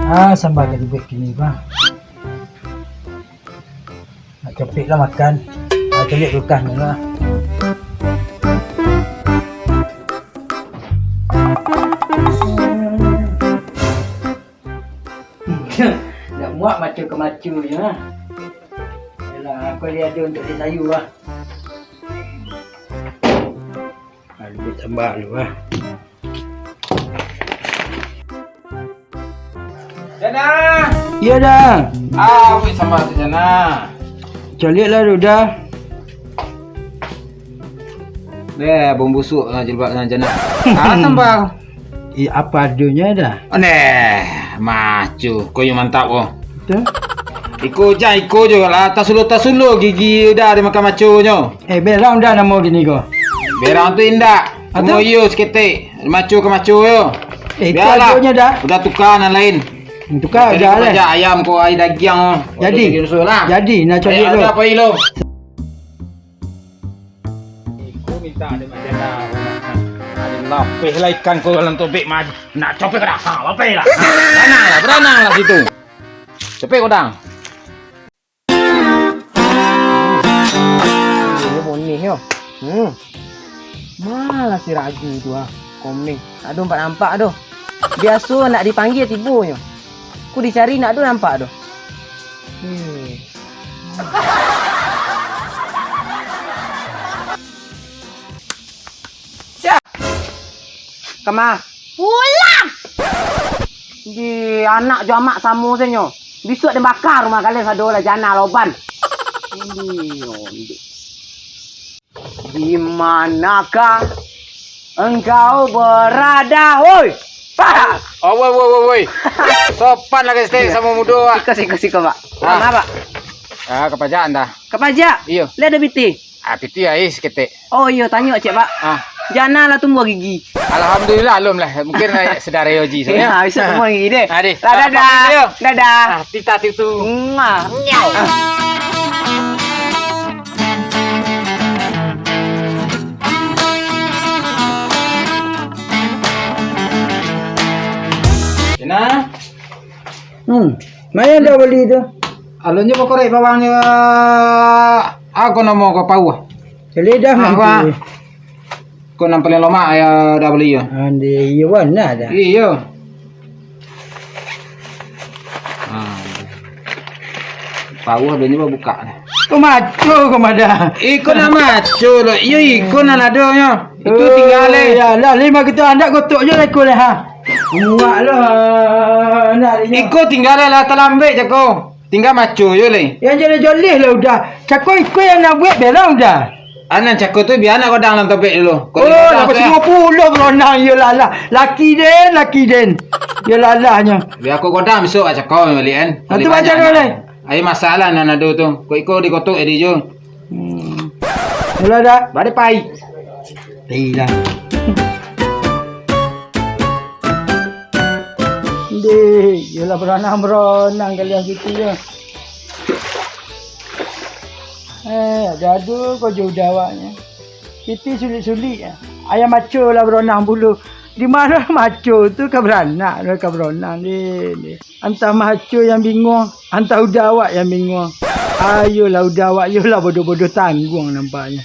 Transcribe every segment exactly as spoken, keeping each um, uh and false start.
Ah, sambal ka dibuek kini, Bang. Nak capek lah makan. Ah, caliak kulkas dulu lah. Nak muak maco ka maco je lah. Yalah, aku ada untuak di sayur lah. Ah, duit tambah dulu lah. Jana! Iyo, Da. Ah, weh, sambal tu, Jana. Caliak lah tu, Da. Deh, abang busuk lah jilbab Jana. Ah, sambal. Eh, apa adonyo, Da. Neh, maco. Ko yo mantap ko. Betul. Iko jan, iko jo lah. Tasulo-tasulo gigi Da dari makan maconyo. Eh, berang Da namo kini ko. Berang tu indak. Atau? Cuma iyo saketek. Maco ka maco yo. Eh, itu Bialah. Adonyo, Da. Udah tuka nan lain. Tuka Jadi, udah lah. Ayam ko, ai dagiang ko. Jadi. Jadi, nak cari Ayam lo. Udah, pai lo. Iko minta ado macam dah. Ado lapeh lah ikan ko dalam tobek mah. Nak copek ka dah. Ha, lapeh lah. Ha, beranang lah, beranang lah situ. Copek ko dah. Iyo bonih yo. Hmm. Malah si Raju tu ah. Komeng. Tak ado nampak-nampak doh. Biaso nak dipanggia tibonyo. Ku dicari nak ado nampak doh. Hmm. Kama? Pulang! Di anak jo amak samo sajo. Bisuak den baka rumah kalian sado lah, Jana Loban. Di manakah engkau berada, woi? Pak! Oh, woi, woi, woi, woi. Sopan lah, guys, samo mudo, ah. Siko, siko, siko, Pak. Ah. Kama, Pak? Ah, ka pajak dah. Ka pajak? Iyo. Lah ado pitih? Ah, pitih ai saketek. Oh iyo, tanyo ciek, Pak. Ah. Jana lah tumbuah gigi? Alhamdulillah, alun lah. Mungkin lah sedara Yoji tu, ya. Ya, bisa tumbuah gigi deh. Ah, deh. Lah, dadah. Dadah. Ah, titah tu. Mwah. Nyau. Nah. Hmm. Main dah beli tu. Alun je bakorek bawangnyo. Apo namo ko pauah? Caliak dah. Ah, nanti. Ko nan paliang lomak yo dah bali yo. Ande, iyo, bana dah. Iyo. Ah. Pauah dah ni babuka dah. Ko maco ko madah. Iko nan maco lo. Iyo, iko nan adonyo. Itu tingga lai. Ya lah, lima kito andak gotok je lah iko lah, ha. Muak lah, nak ni. Iko tingga lai lah, talambek cako. Tingga maco je lai. Yang joleh-joleh lah udah. Cako iko yang nak buek berang udah. Anan cako tu bia nak godang dalam topek dulu. Oh, lah pasti limo puluah beronang, iyolah lah. Laki den, laki den. Iyolah lah nyo. Bia aku godang besok cako balik kan. Nanti macam mana? Ai masalah nan ado tu. Ko iko digotok jadi jo. Hmm. Mula dah. Bade pai. Pai lah. Deh, iyolah beronang-beronang kalian situ yo. Eh, ado-ado ko jo udah awaknyo. Kito sulik-sulik. Ayam maco lah beronang pulo. Di mano maco tu ka baranak, ka beronang, deh, deh. Antah maco yang bingung, antah udah awak yang bingung. Ayolah udah awak, yolah bodoh-bodoh tangguang nampaknyo.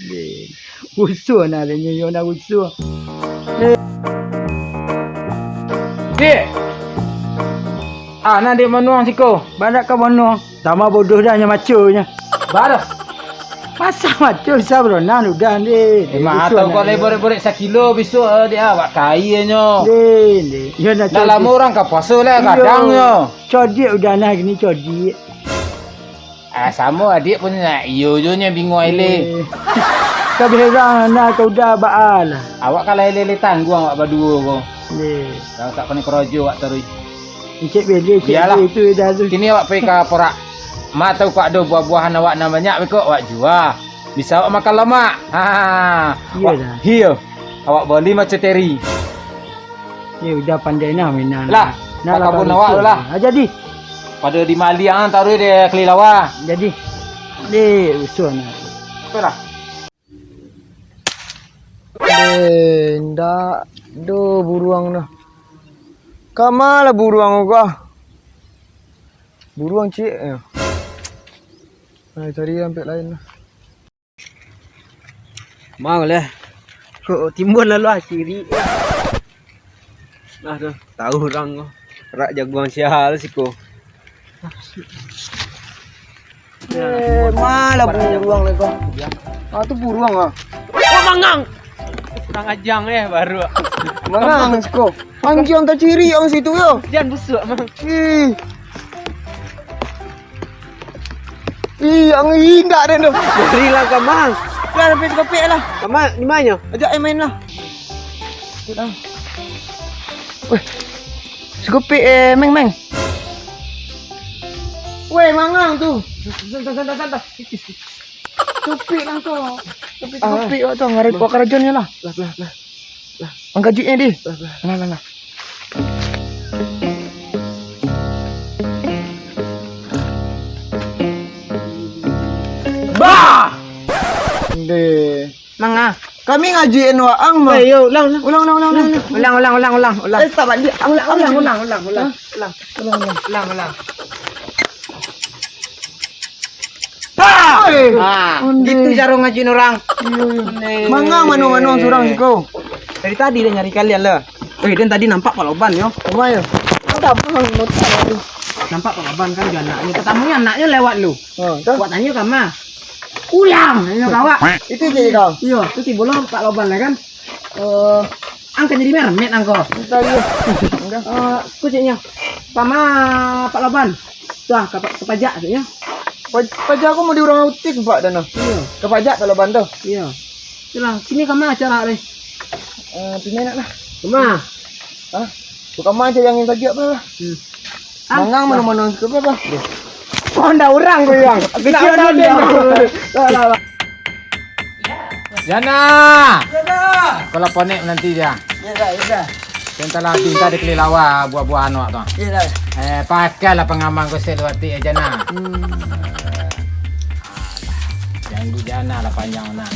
Deh. Rusuah nah, deh, nyo nak rusuah. Deh. Dek. Ah, nah, dek manuang siko. Banyak ka manuang. Tambah bodoh dah nyo maconyo. Balah. Masa maco bisa beronang udah ni. Emang atau kau lai borek-borek sakilo bisuak, eh, dek awak kainyo. Deh, deh. Yo nak. Nak lamo urang ka puaso lah, iyo, gadangnyo. Codiak udah nah gini codiak. Ah, samo adiak pun nak iyo jo nyo bingung ai le. Eh. Ka berang nah ka udah baa lah. Awak ka lai lele tangguang awak baduo ko. Deh. Dah tak pandai korojo awak taruih. Encik beli, encik Bialah. Beli tu dah tu. Kini awak pai ka porak. Mak tahu kok ado buah-buahan awak nan banyak, beko awak jua. Bisa awak makan lamak. Ha. Iyo dah. Iyo. Awak bali macam teri. Yo udah pandai nah mainan. Lah, nah, kabun awak lah. Ha, jadi. Pada di maliang taruh di kelilawa. Jadi. Deh, usul nah. Apalah? Eh, ndak do buruang tu. Kama lah buruang ko ah? Buruang ciek, yo. Nah, cari ampek lain lah. Mau lah. Kok timbun lalu ah, cirik. Nah, tu, tahu urang ko. Rak jaguang sia lah siko. Eh, malah buruang lai ko. Ah, tu buruang ah. Oh, mangang. Kurang ajang eh, baru. Mangang siko. Anjiang tacirik ang situ yo. Jan busuak, Mang. Ih. Ih, ang indak den tu. Barilah ka, Mang. Lah, sampai sakopek lah. Ka ma, di manyo? Ajak ai main lah. Sikit lah. Weh. Sakopek, eh, Meng, Meng. Weh, mangang tu. Santai, santai, santai. Tipis, tipis. Sakopek lah tu. Sakopek, ah, sakopek awak tu. Ngarai puak karajonyo lah. Lah, lah, lah. Lah. Ang gajuiknyo, Di. Lah, lah. Lah, lah, lah. Bah! Deh. Manga. Kami ngajuikan waang mah. Eh, yo, ulang, ulang. Ulang, ulang, ulang, ulang. Ulang, ulang, ulang, ulang, ulang. Eh, tak balik. Ulang, ulang, ulang, ulang, ulang. Hah? Ulang, ulang. Ulang, ulang. Ha! Oi, ah, ondeh. Gitu caro ngajuikan urang. Iyo, iyo. Ondeh. Mangang mano-mano surang siko. Dari tadi den nyari kalian lah. Eh, den tadi nampak Pak Loban yo. Apa yo? Ada apa motor tu? Nampak Pak Loban kan, jo anaknyo. Patamonyo anaknyo lewat lu. Oh, tu? Wak tanyo kama. Ulang, tanyo ka awak. Itu je kau. Iyo, tu tibo lo Pak Loban lah kan. Eh, ang ka jadi mermaid ang ko. Entah dia. Enggak. Eh, ku caknyo. Pama Pak Loban. Tuah, ka, ka pajak caknyo. Paj-, pajak aku mau di urang autis, Pak, dana. Iyo. Ka pajak Pak Loban tu. Iyo. Itulah, sini kama acara deh. Eh, pina nak lah. Kama. Hah? Kama aja yang tajak apa lah. Hmm. Ah, mangang mano-mano suka apa? Oh, ndak urang ko, Yang. Kecil ndak urang. Lah, lah, lah. Jana. Jana. Kalau ponek nanti dia. Iya, dah, iya, dah. Entahlah, minta dikelilawa buah-buahan awak tu. Iya, dah. Eh, pakailah pangaman ko seluatik ya, Jana. Hmm. Ganggu Jana lah panjang nah.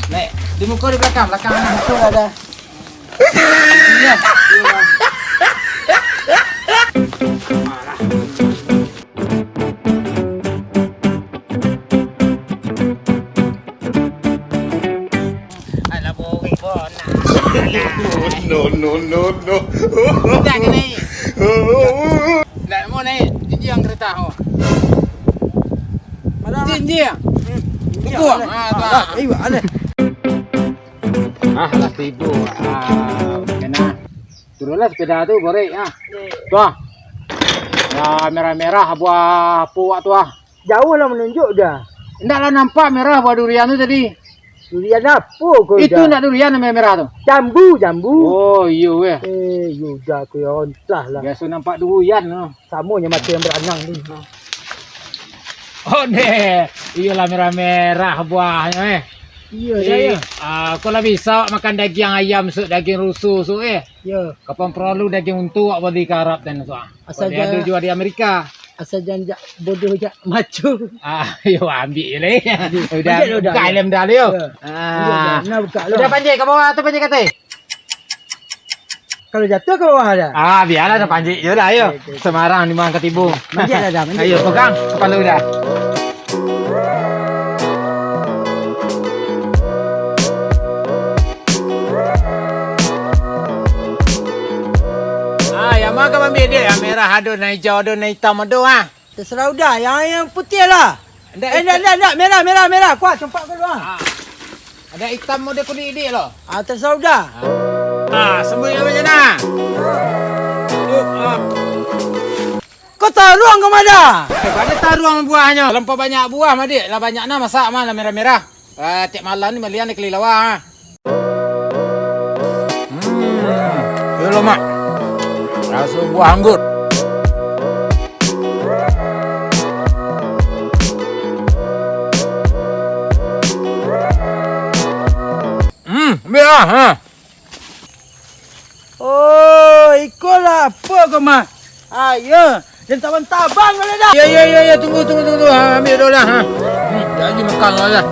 Nek, di muka di belakang, belakang nah. Muka ada. Alah, boring, Bon. No, no, no, no. Dah, kena. Dah, mau naik. Jinjiang kereta, oh. Jinjiang. Tunggu. Ah, tak. Ah, lah tibo. Ah, kena. Turunlah sepeda tu, borek, ah. Tuh. Ya, merah-merah buah puak tu, ah. Jauh lah menunjuk dah. Ndak lah nampak merah buah durian tu tadi. Durian apa kau? Itu dah? Ndak durian yang merah tu? Jambu, jambu. Oh, iyo weh. Eh, iyo dah, aku ya, entah lah. Biasa nampak durian tu. Samo nyo mato yang beranang tu. Oh, deh. Iyolah merah-merah buahnyo, eh. Iyo, dah, iyo. Ah, kau lah bisa awak makan dagiang ayam, suk dagiang ruso, suk, eh. Iyo. Kapan paralu dagiang untu awak bali ka Arab, dan, suk, ah. Asal ado juo di Amerika. Asal jan jak bodoh jak maco. Ah, yo, ambiak je lah. Udah, ambiak lah, udah, buka ya. Helm dah, yo. Ya. Ah. Ambiak dah. Nah, buka lah. Udah panjek ka bawah atau panjek ka ateh? Kalau jatuh ka bawah dah. Ah, bialah dah panjek je lah, yo. Oke, oke, oke. Semarang di mangka tibo. Manjek lah dah, manjek. Ayo, pegang kepala dah. Ah, yang ma ka maambiak dek? Yang merah ado, nan hijau ado, nan hitam ado, ah. Terserah udah, yang, yang putih lah. Ndak, eh, ndak, ndak, ndak, merah, merah, merah. Kuat, campak ka luar. Ah. Ada hitam mode kulit idik lo. Ah, terserah udah. Ah, sembuh yang macam mana? Tuh, ah. Kau taruang ka ma? Eh, pada taruang buahnyo. Lampau banyak buah, madik. Lah banyak nah masak mah, lah merah-merah. Ah, tiap malam ni malian di Kelilawa, ah. Hmm, iyo lo, Mak. Raso buah anggur. Hmm, ambiak ah, ha. Oh, iko lah apo ko mah? Ayo, jan tabang-tabang ko lah dah. Yo, yo, yo, yo, tunggu, tunggu, tunggu, tunggu. Ha, ambiak dulu lah, ha. Hmm, janji makan lah, dah.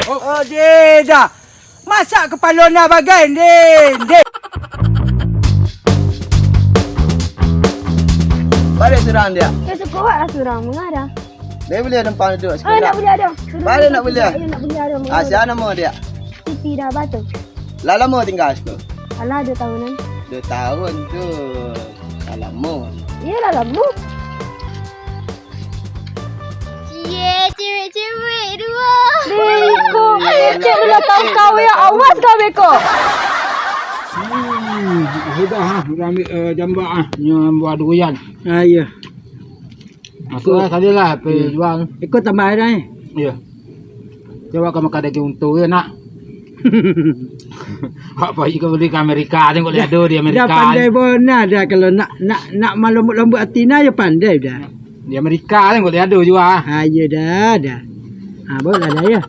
Oh, dia dah. Masak kapalo nah bagai, ndeh, ndeh. Baliak surang, Diak. Ya, suko awak lah surang, manga dah. Dia boleh numpang duduk. Eh, sekolah. Nak boleh ada. Baliak nak boleh. Ya, nak boleh ada. Ah, sia namo, Diak? Siti dah batu. Lah lamo tingga siko? Alah, dua tahunan. Dua tahun tu. Lah lamo. Iyolah, lamo. Cie, cewek-cewek dua. Beko, kecek tu lah tahu kau ya. Awas kau, beko. Hmm, sudah, ha, sudah ambil, eh, jambak, ah. Nyo buah durian. Ah, iya. Masuk lah, kali lah, pergi jual. Iko tambah dah, eh. Iya. Coba kau makan daging unta ya, nak. Apa iko beli ke Amerika, tengok lihat tu di Amerika. Dah pandai bona dah kalau nak, nak, nak malambuk-lambuk hati nah, ya pandai dah. Di Amerika kan kau lihat tu jua. Ha, iya dah, dah. Ha, barulah dah, ya.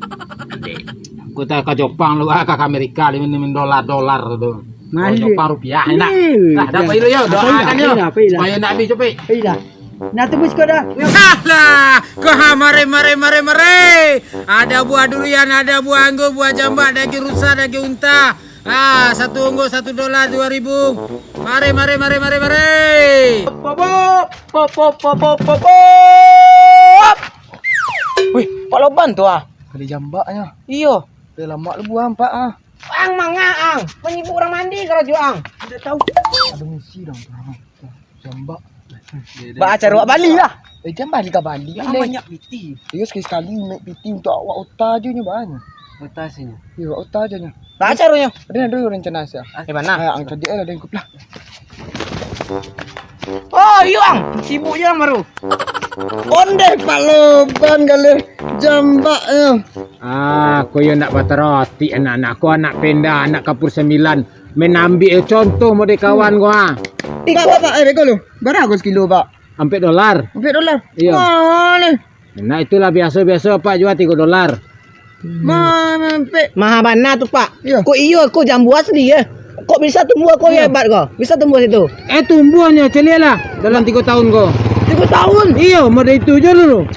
Kau tak ka Jepang lu, ah, ka Amerika, di min-, min dolar-dolar tu. Kalau Jepang rupiah, enak. Nah, dah, dah. Apa itu, yo? Doakan, yo. Apa itu, apa itu? Supaya nak habis, capek. Apa itu? Nah, tunggu siko dah. Alah, kau ha, mari, mari, mari, mari. Ada buah durian, ada buah anggur, buah jambak, daging rusa, daging unta. Ah, satu ungguk satu dolar dua ribu. Mari, mari, mari, mari, mari. Pop, pop, pop. Wih, Pak Loban tu ah. Ada jambaknya. Iyo. Dah lama lu buang, Pak, ah. Ang manga ang. Menyibuk urang mandi karajo ang. Tidak tahu. Ada misi dong. Jambak. Ba acara awak bali lah. Eh, jan bali ka Bali. Lah, banyak piti. Iyo, sekali-sekali naik piti untuk awak ota aja nyo banyak. Ota sini. Iyo, ota aja nyo. Ba acara nyo. Ada, ada rencana sia. Ah. Di mana? Ah, ang cadiak lah, dan kup lah. Oh, iyo ang. Sibuk je ang baru. Ondeh Pak Loban galeh jambaknyo. Ah, ko yo ndak bataratik anak-anak ko, anak penda, anak kapur sambilan. Main ambiak contoh model kawan ko, ah. Pak, Pak, Pak, eh, beko lu. Bara ko sekilo, Pak? Ampek dolar. Ampek dolar? Iyo. Mano? Nah, itulah biaso-biaso, Pak, jua tigo dolar. Mano, Pak? Maha bana tu, Pak. Iyo. Kok iyo, kok jambu asli, yo? Kok bisa tumbuah, kok hebat ko? Bisa tumbuah situ? Eh, tumbuahnyo, caliaklah dalam tigo tahun ko. Tigo tahun? Iyo, model itu jo dulu.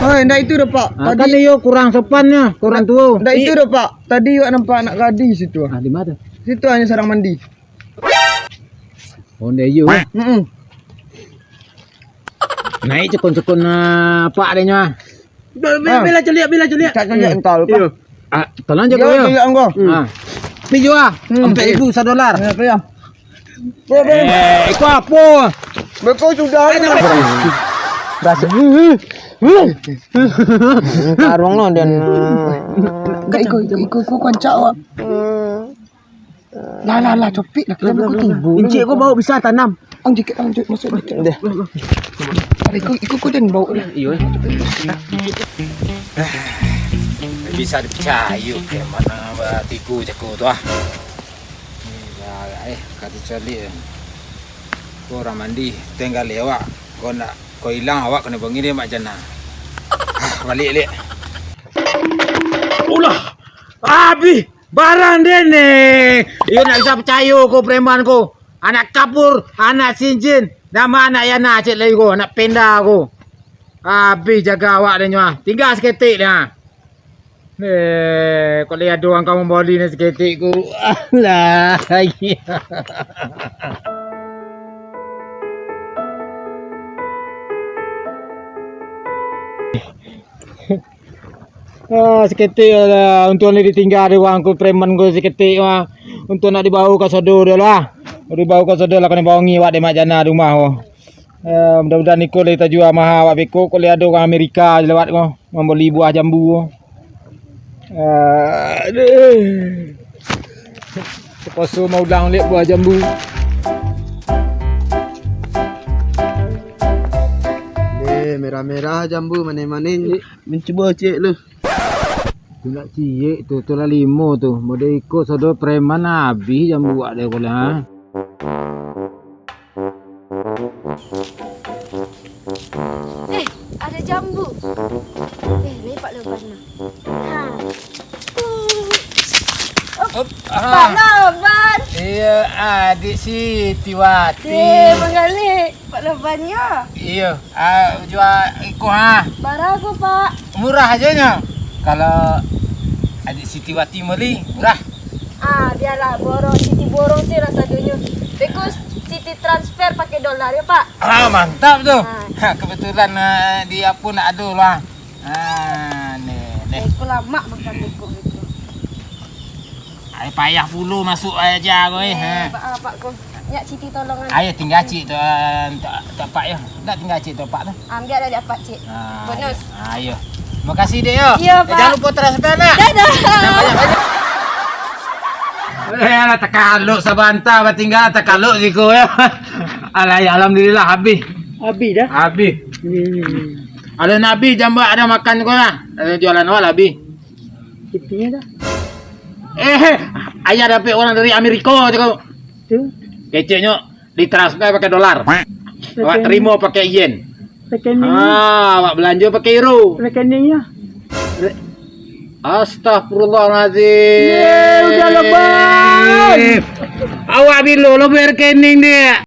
Oi, ndak itu doh, Pak. Ah, kan iyo kurang sopannyo, kurang tuo. Ndak itu doh, Pak. Tadi awak nampak anak gadih situ. Ah, di mana? Situ hanyo sarang mandi. Oh, ndak iyo. Heeh. Naik cekon-cekon, ah, apak adeknyo, ah. Bila, bila, bila caliak, bila caliak. Cak caliak ental, Pak. Iyo. Ah, tolong jago yo. Caliak engko. Ah. Pi juo, ah. Hmm, ampek ribu sadolar. Ya, ya. Eh, iko apo? Beko sudah. Rasa. Karung lo dan. Enggak, iko, iko, iko, iko kancak, Wak. Lah, lah, lah, copik lah, kita buku tibu. Incik ko bau bisa tanam. Ang jikit, ang jikit, masuk jikit. Deh. Ada iko, iko ko jan bau lah. Iyo, eh. Bisa dipicayo ke mana ba tigo jago tu, ah. Lah, eh, ka dicaliak, eh. Ko urang mandi, tingga lewat. Ko ndak, ko ilang awak kanai bangiran mak jana. Ah, baliak, baliak. Ulah, abih. Barang den, eh. Iyo ndak bisa picayo ko preman ko. Anak kapur, anak sinjin, namo anak yana cek lai ko, anak penda ko. Abih jago awak den nyo, ah. Tingga saketek den, ah. Eh, kok lai ado urang ka mambali ni saketek ko. Alah, iya. Ah, saketek lah, untuang lai ditingga dek urang ko, preman ko saketek mah. Untuang ndak dibao ka sodo dek lah. Dibao ka sodo lah, kanai baongi awak dek mak jana di rumah ko. Ah, mudah-mudahan iko lai tajua maha awak beko, kok lai ado urang Amerika lewat ko, mambali buah jambu ko. Ah, aduh. Tapaso maulang liak buah jambu. Deh, merah-merah jambu, manih-manih. Mencubo ciek lu. Tu nak ciek tu, tu lah limo tu. Model iko sodo preman abih jambu awak dek ko lah, ha. Eh, ada jambu. Eh, ni Pak Loban nah. Ha. Op, Pak Loban. Iyo, adik Sitiwati. Eh, manggaleh Pak Loban yo. Iyo, ah, jua iko ha. Bara ko, Pak? Murah ajo nyo. Kalau adik Sitiwati mambali, murah. Yalah, borong, Siti borong se lah sadonyo. Beko Siti transfer pakai dolar yo, Pak. Ah, mantap tu. Ah. Ha, kebetulan, eh, di Apo ndak ado lah. Ah, ni, ni. Beko lamak makan beko, beko. Ai payah pulo masuk aja ko, eh. Eh, Ha. Pak, ah, Pak ko. Nyak Siti tolongan. Ayo tinggal cik tu, eh, tak, tak Pak yo. Ndak tinggal cik tu Pak tu. Ambiak dari Apak, Cik. Ah, Bonus. Ayo. Ayo. Makasih, Dek, yo. Iyo, Eh, Pak. Jangan lupa transfer, nak. Dadah. Jangan banyak-banyak. Eh, alah, takalok sabanta, batinggal takalok siko, yo. Alah, ya, alhamdulillah, habis. Habis dah? Habis. Hmm. Alah, Nabi, jamba ada makan ko lah. Ada jualan awak lah, habis. Kitinyo dah. Eh, ayah dapek orang dari Amerika tu kau. Tu. Keceknyo ditransfer pakai dolar. Awak Rekening. Terima pakai yen. Rekening. Ah, awak belanja pakai euro. Rekening ya. Re- Astagfirullahalazim. Ye, udah lepas. Awak bilo lo rekening dia.